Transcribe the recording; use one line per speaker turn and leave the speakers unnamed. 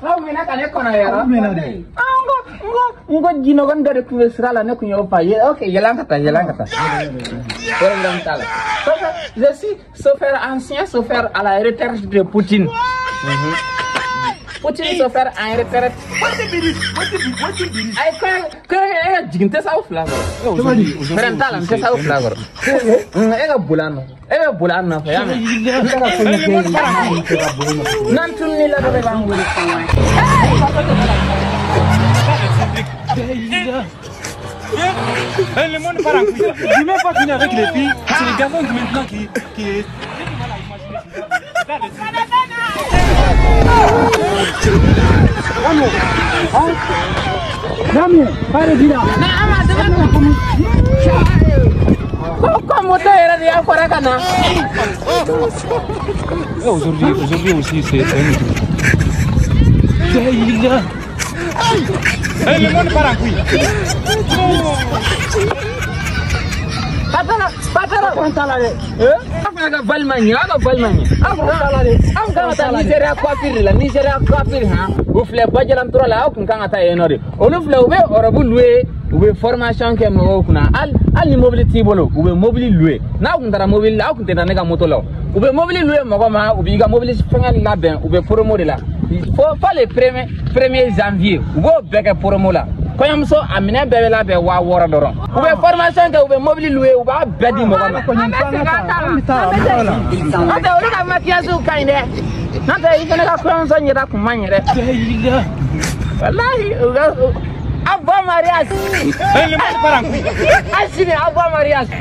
Aw mɛna ka ne kɔnɔ yɛrɛ. Mɛna dɛ. N ko jinɔgɔnin dɔ de tun bɛ sira la, ne tun y'o fa ye. Ok, yɛlɛ an ka taa, yɛlɛ an ka taa. Problème t'a la. Je suis chauffeur, ancien chauffeur à la retraite de Poutine. Poutine chauffeur en retraite. Ayi, ko e ka jigin tɛ s'aw fila kɔrɔ. Fɛrɛ t'a la, n tɛ s'aw fila kɔrɔ. E ka boli an nɔfɛ. E bɛ boli an nɔfɛ, y'a mɛn? N'an tununi la dɔrɔn i b'an wele.
Le monde part en couille. J'ai même pas fini avec les filles. C'est les garçons qui maintenant qui. Aujourd'hui aussi, c'est un autre. Le monde part en couille.
Aw kan ka taa Nigéria coiffure de la, Nigéria coiffure han. U filɛ Bajalantura la, aw kun kan ka taa yen nɔ de. Olu filɛ, u bɛ ɔrɔbu louer, u bɛ formation kɛ mɔgɔw kunna. Hali ni mobili t'i bolo, u bɛ mobili louer. N'aw kun taara mobili la, aw kun tɛ taa ne ka moto la. U bɛ mobili louer mɔgɔ ma, u b'i ka mobili fɛngɛ labɛn, u bɛ promo de la. Fo le premier janvier, u b'o bɛɛ kɛ promo la. Kɔɲɔmuso a minɛn bɛɛ bɛ labɛn 6000 dɔrɔn. U bɛ formation kɛ, u bɛ mobili louer, u b'a bɛɛ di mɔgɔ ma. N'o tɛ olu ka maquillage ka ɲi dɛ. N'o tɛ i fana ka kɔɲɔmuso ɲɛda kun man ɲi dɛ. Walahi u ka a bon mariage. A sini a bon mariage.